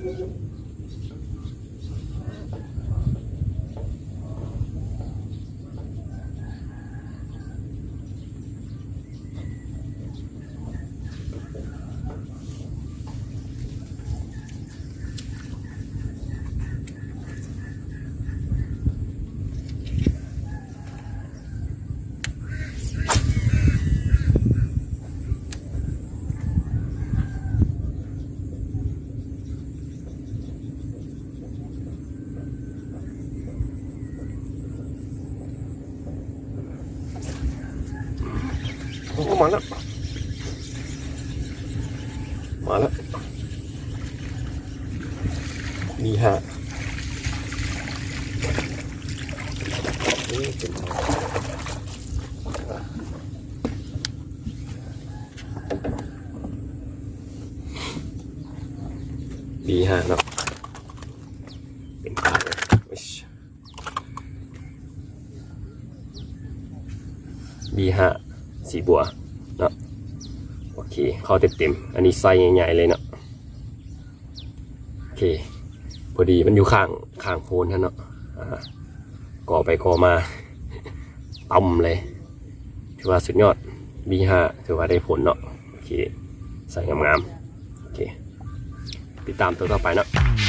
ໂອ້ ມາແລ້ວ ມາແລ້ວ ມີຫ້າ ເອີ ເປັນ ບີຫ້າເນາະ ເປັນປາເລີຍ ບີຫ້າ ສີບົວເນາະ ໂອເຄ ເຂົ້າເຕັມໆ ອັນນີ້ໄຊໃຫຍ່ໆເລີຍເນາະ ໂອເຄ ພໍດີມັນຢູ່ຂ້າງ ຂ້າງໂພນຫັ້ນເນາະ ອ່າ ກໍໄປກໍມາ ຕ່ຳເລີຍ ຖືວ່າສຸດຍອດ ບີຫ້າ ຖືວ່າໄດ້ຜົນເນາະ ໂອເຄ ໃສ່ງາມໆ ໂອເຄ ຕິດຕາມໂຕຕໍ່ໄປເນາະ.